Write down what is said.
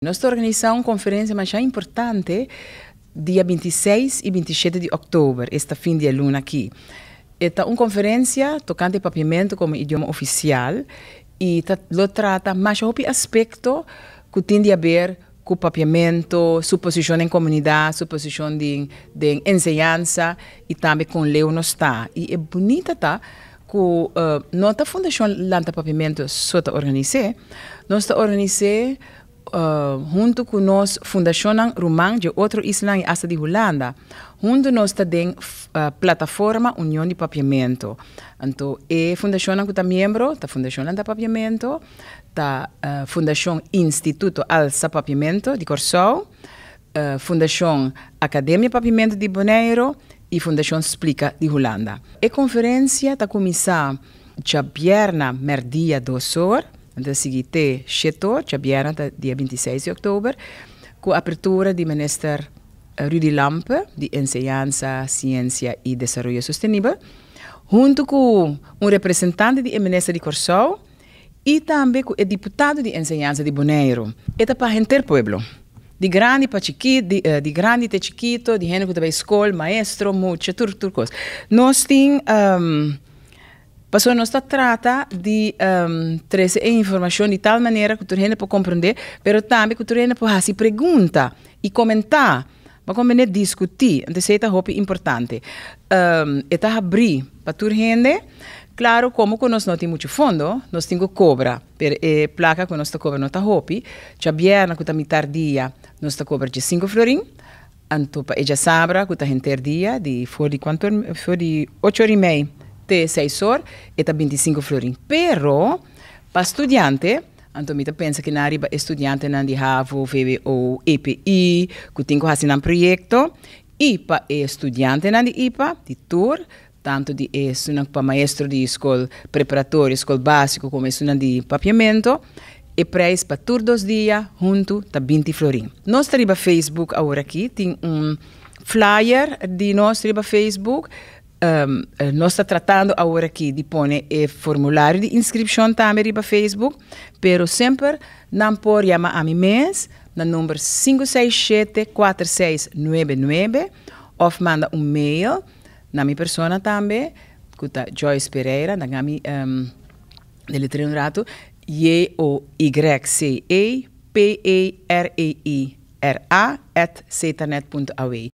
Nos ta organisá un konferensia masha importante dia 26 i 27 di òktober, esta fin di e luna akí. E ta un konferensia tokante papiamentu komo idioma ofisial i ta lo trata masha hopi aspekto ku tin di haber ku papiamentu, su posishon den komunidat, su posishon den den enseñansa i tambe kon leu nos ta. I e bunita ta ku no ta Fundashon Lanta Papiamentu so ta organis'é, nos ta organis'é huntu ku nos fundashonnan ruman dje otro islanan i asta di Hulanda. Huntu nos ta den Plataforma Union di Papiamentu. Anto e fundashonnan ku ta miembro ta Fundashon Lanta Papiamentu, ta Fundashon Instituto Alsa Papiamentu di Kòrsou, Fundashon Akademia Papiamentu di Boneiru i Fundashon Splika di Hulanda. E konferensia ta kuminsá djabièrna mèrdia 2 or, anto ta sigui te 7 or, djabièrna ta dia 26 di òktober, ku apertura di Minister Rudy Lampe di Enseñansa, Siensia i Desaroyo Sostenibel, huntu ku un representante di e Minister di Kòrsou i tambe ku e diputado di Enseñansa di Boneiru. E ta pa henter pueblo, di grandi pa chikito, di grandi te chikito, di hende ku ta bai skol, maestro, mucha, tur tur kos. Nos tin, pasobra nos ta trata di trese e informashon di tal manera ku tur hende por komprondé, pero tambe ku tur hende por hasi pregunta i komentá, pa komprendé, diskutí. Entonces esei ta hopi importante. E ta habrí pa tur hende. Klaro, komo ku nos no tin muchu fondo, nos tin ku kobra, pero e plaka ku nos ta kobra no ta hopi. Djabièrnè ku ta mitar dia, nos ta kobra 15 florin. Anto pa e djasabra ku ta henter dia, di for di kuantu or, for di 8:30 te 6 or, e ta 25 florin. Pero pa studiante, anto mi ta pensa ku na riba e studiantenan di HAVO, VWO, EPI, ku tin ku hasi nan proyekto, i pa e studiantenan di IPA, di tur, tantu di e pa maestro di skol preparatorio, skol básiko, komo esunnan di papiamentu, e preis pa tur 2 dia huntu ta 20 florin. Nos ta riba Facebook awor aki, tin un flyer di nos riba Facebook. Nos ta tratando awor aki di pone e formulario di inskripshon tambe riba Facebook, pero semper nan por yama ami mes na number 567 4699 òf manda un mail na mi persona tambe, ku ta Joyce Pereira, na mi deletreo un ratu, joycepereira@znet.aw.